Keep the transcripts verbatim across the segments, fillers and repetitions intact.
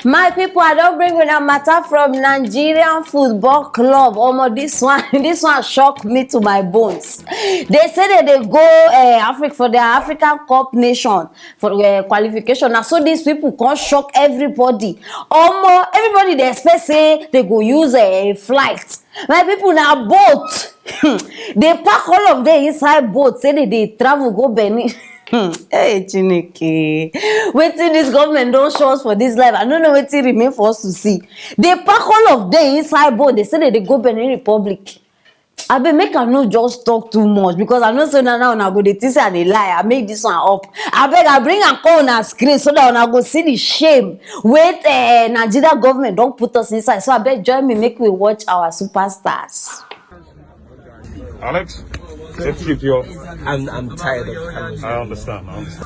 My people, I don't bring with a matter from Nigerian Football Club. Omo, this one, this one shocked me to my bones. They say that they go uh, Africa for their African Cup nation for uh, qualification. Now, so these people can shock everybody. Omo, everybody they expect say they go use a flight. My people, now boat. They pack all of them inside boat. Say they, they travel go Benin. Hey, Chineke. Waiting this government don't show us for this life. I don't know what remain for us to see. They pack all of them inside boat. They say that they go Benin Republic. I be make I no just talk too much because I know so now now I go dey think say I dey lie. I make this one up. I beg I bring and call on screen so that I go see the shame. Wait, uh, Nigeria government don't put us inside. So I beg join me make we watch our superstars. Alex, let's keep you off. I'm, I'm tired of having I understand. I understand.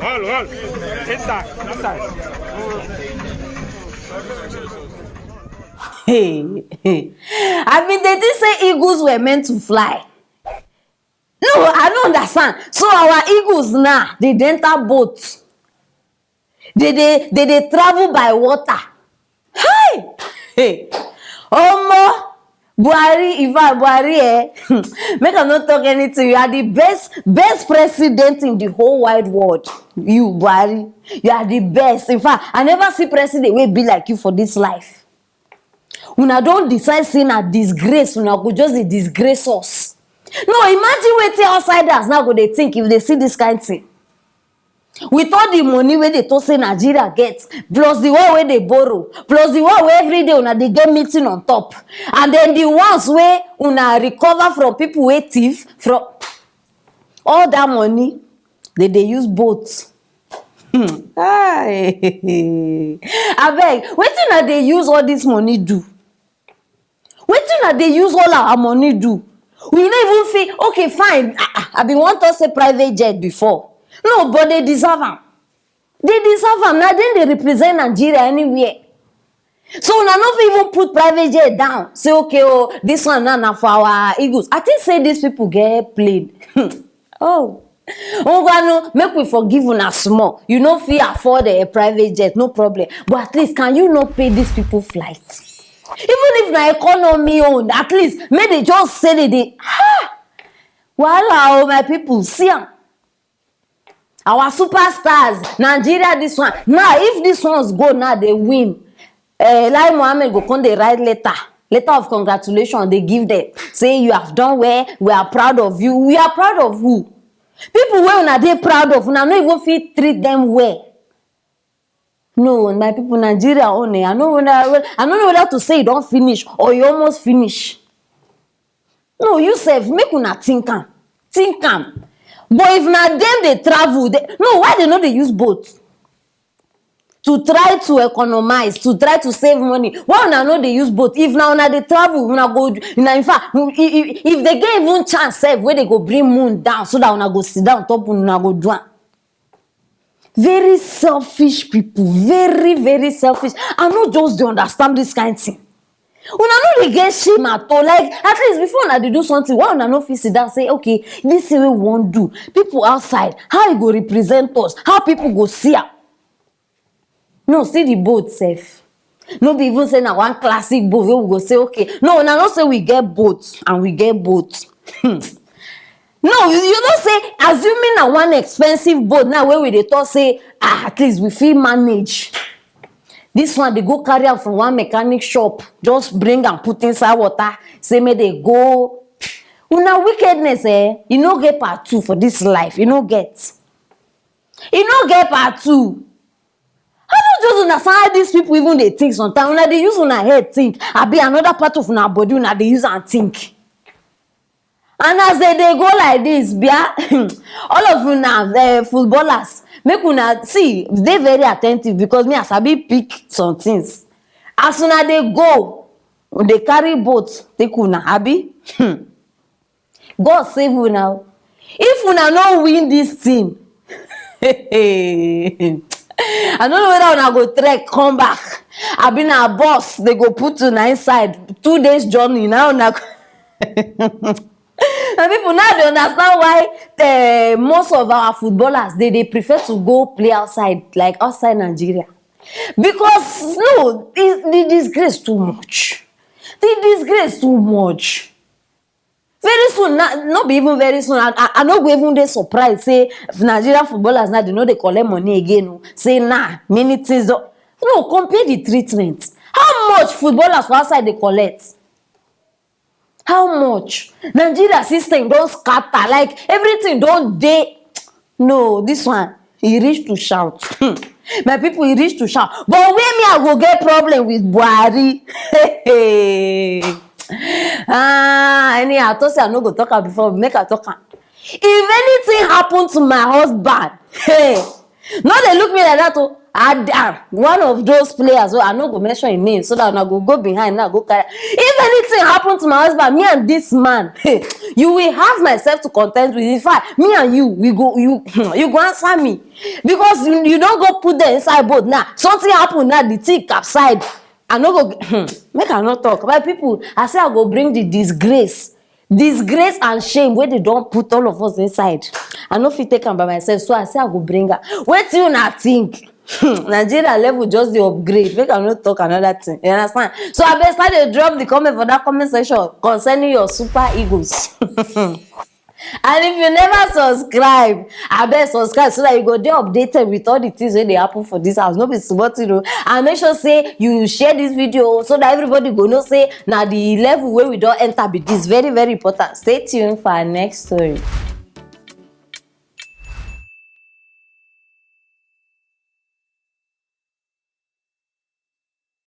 Hold, hold. Inside, inside. Hey, hey. I mean, they did say eagles were meant to fly. No, I don't understand. So our eagles now, they dey enter boat. They dey they dey travel by water. Hey! Hey! Omo! Buhari, in fact, Buhari, eh? Make I not talk anything. You are the best, best president in the whole wide world. You, Buhari, you are the best. In fact, I never see president will be like you for this life. Una don decide say na disgrace, una go just dey disgrace us. No, imagine wetin outsiders now go dey think if they see this kind thing. With all the money wey they talk say Nigeria get, plus the one wey they borrow, plus the one wey every day una dey get meeting on top, and then the ones wey una recover from people wey thief from all that money, they dey use boat. Hmm. Hi. Abeg, wetin una dey use all this money do? Wetin una dey use all our money do? We no even fit. Okay, fine. Ah, ah, I bin wan talk say private jet before. No, but they deserve am. They deserve am. Na dem dey represent Nigeria anywhere. So una no fit even put private jet down. Say okay, oh, this one now na for our eagles. I think say these people get plane. Oh. Ngwanu, make we forgive una small. You no fit afford a private jet, no problem. But at least, can you not pay these people flights? Even if na economy own, at least make they just say they dey. Ha! Wahala o, my people, see am. Our superstars, Nigeria, this one. Now, if these ones go now, they win. Uh, Lai Mohammed go come dey write letter, letter of congratulations. They give them, say you have done well. We are proud of you. We are proud of who? People wey una dey proud of, una no even fit treat them well. No, my people, Nigeria own eh. I no whether I no know whether to say e don finish or e almost finish. No, you sef, make una think am, think am. But if na dem dey travel, they, no, why they no dey use boat? To try to economize, to try to save money. Why una no dey use boat? If na una dey travel, una go, na in fact, if, if, if they get even chance sef wey they go bring moon down so that una go sit down top, una go do am. Very selfish people, very very selfish. I no just dey understand this kind thing. Una no dey get shame at all. Like, at least before una dey do something, why una no fit sit down say, okay, this thing wey we wan do, people outside, how e go represent us, how people go see am? No, see the boat sef. No be even say na one classic boat wey we go say, okay. No, una know say we get boat and we get boat. Hmm. No, you, you know say, assuming na one expensive boat now wey we dey talk say, ah, at least we fit manage. This one, they go carry am from one mechanic shop, just bring and put inside water, say make they go. Una wickedness, eh? You no get part two for this life. You no get. You no get part two. I don't just understand how these people even dey think sometimes. Una dey use una head think. Abi another part of una body una dey use and think. And as they dey go like this, bia, all of una uh, footballers, make una see, dey very attentive because me, I sabi pick some things. As una dey go, dey carry boat take una, abi? Hmm. God save una o. If una no win this thing, I no know whether una go trek come back, abi na bus dey go put una inside, two days journey, na una. My people, now dey understand why, eh, most of our footballers, they dey prefer to go play outside, like, outside Nigeria, because no, the, the disgrace too much. The disgrace too much. Very soon, na, no be even very soon, I, I, I no go even dey surprised say Nigerian footballers now, they no dey collect money again o. Say, nah, many things don, no, compare the treatment. How much footballers for outside dey collect? How much? Nigeria system don scatter, like, everything don dey. No, this one, e reach to shout. My people, e reach to shout. But where me I go get problem with Buhari? Ah, anyhow, I thought say I no go talk am before, make I talk am. If anything happen to my husband, hey, no dey look me like that o. I, ah, one of those players, oh, I no go mention him name, so that una go go behind now, go carry. If anything happen to my husband, me and this man, hey, you will have myself to contend with. In fact, me and you, we go, you, you go answer me, because you, you don go put them inside boat now. Something happen now, the thing capsize. I no go, make I no talk. My people, I say I go bring the disgrace, disgrace and shame wey they don put all of us inside. I no fit take am by myself, so I say I go bring am. Wetin una think? Hmm, Nigeria level just dey upgrade. Make I no talk another thing. You understand? So abeg, start dey drop the comment for that comment section concerning your Super Eagles. And if you never subscribe, abeg subscribe, so that you go dey updated with all the things wey dey happen for this house. No be small thing o. And make sure say you share this video, so that everybody go know say na the level wey we don enter be this. Very, very important. Stay tuned for our next story.